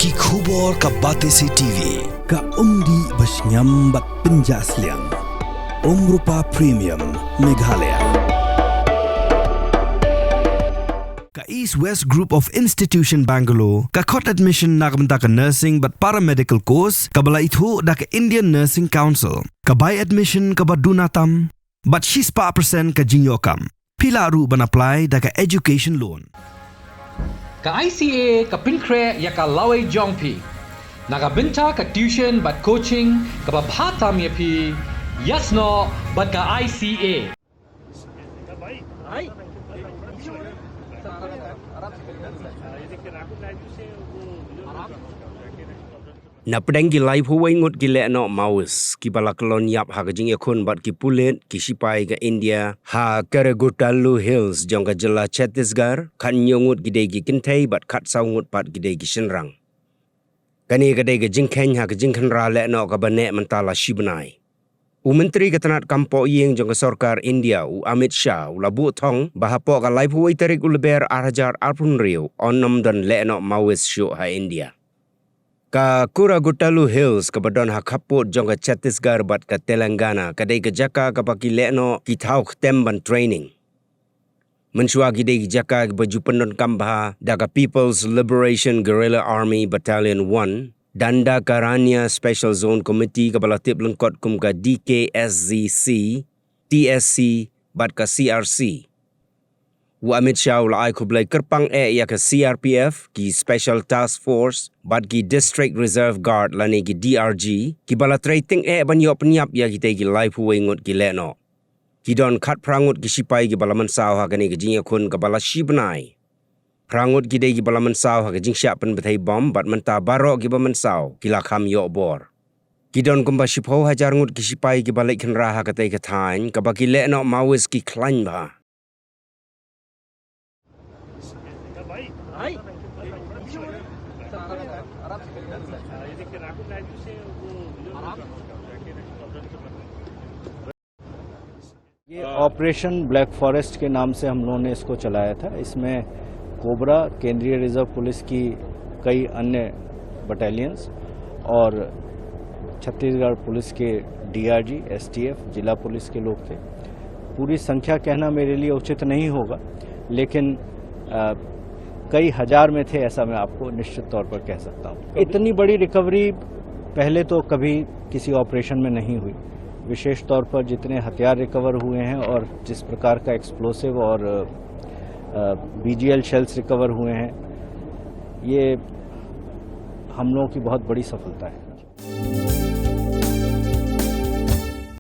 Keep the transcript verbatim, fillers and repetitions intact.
Ki khubor ka Batesi T V, ka umdih ba shngiam bad pynjah sliang. Umrupa Premium, Meghalaya. Ka East West Group of Institution Bangalore, ka khot admission na ka bynta ka nursing bad paramedical course, kaba la ithuh da ka Indian Nursing Council, ka bai admission kaba duna tam, bad shispah percent ka jingïoh kam. Phi lah ruh ban apply da ka education loan. Ka I C A ka pynkhreh ïa ka lawei jong phi na ka bynta ka tuition bad coaching kaba bha tam ïa phi, ïasnoh bad ka I C A. Na pdeng ki laiphew wei ngut ki lehnoh Maoist kiba la kyllon ïap ha ka jingïakhun bad ki pulit, ki shipai ka India ha Karagutallu Hills jong ka jylla Chhattisgarh, khathynñiew ngut ki dei ki kynthei bad khatsaw ngut pat ki dei ki shynrang. Kane ka dei ka jingkheiñ ha ka jingkhynra lehnoh kaba neh mynta la shi bnai. U Myntri ka tnat kam pohïing jong ka sorkar India, u Amit Shah, u la buh thong ba hapoh ka laiphew wei tarik u Lber ar hajar arphew hynriew yn ym don lehnoh Maoist shuh ha India. Ka Karagutallu Hills kaba don ha khappud jong ka Chhattisgarh bad ka Telangana ka dei ka jaka kaba ki lehnoh ki thaw ktem ban training. Mynshuwa ki dei ki jaka kiba ju pyndonkam bha da ka People's Liberation Guerrilla Army Battalion one, Dandakaranya Special Zone Committee kaba la tip lyngkot kum ka D K S Z C, T S C, bad ka C R C. U Amit Shah u la ai khublei kyrpang eh ïa ka C R P F, ki Special Task Force, bad ki District Reserve Guard lane ki D R G, kiba la trei tyngeh ban ïoh pynïap ïa kitei ki laiphew wei ngut ki lehnoh. Ki don khatphra ngut ki shipai kiba la mynsaw ha kane ka jingïakhun kaba la shi bnai. Phra ngut ki dei kiba la mynsaw ha ka jingshah pynbthei bom bad mynta baroh kiba mynsaw ki la kham ïoh bor. Ki don kumba shiphew hajar ngut ki shipai kiba leit khynra ha katei ka thaiñ kaba ki lehnoh Maoist ki khlaiñ bha. ये ऑपरेशन ब्लैक फॉरेस्ट के नाम से हम लोगों ने इसको चलाया था। इसमें कोबरा, केंद्रीय रिजर्व पुलिस की कई अन्य बटालियंस और छत्तीसगढ़ पुलिस के डीआरजी, एसटीएफ, जिला पुलिस के लोग थे। पूरी संख्या कहना मेरे लिए उचित नहीं होगा, लेकिन, अ, कई हज़ार में थे, ऐसा मैं आपको निश्चित तौर पर कह सकता हूँ। इतनी बड़ी रिकवरी पहले तो कभी किसी ऑपरेशन में नहीं हुई। विशेष तौर पर जितने हथियार रिकवर हुए हैं और जिस प्रकार का एक्सप्लोसिव और, अ, बीजीएल शेल्स रिकवर हुए हैं, ये हम लोगों की बहुत बड़ी सफलता है।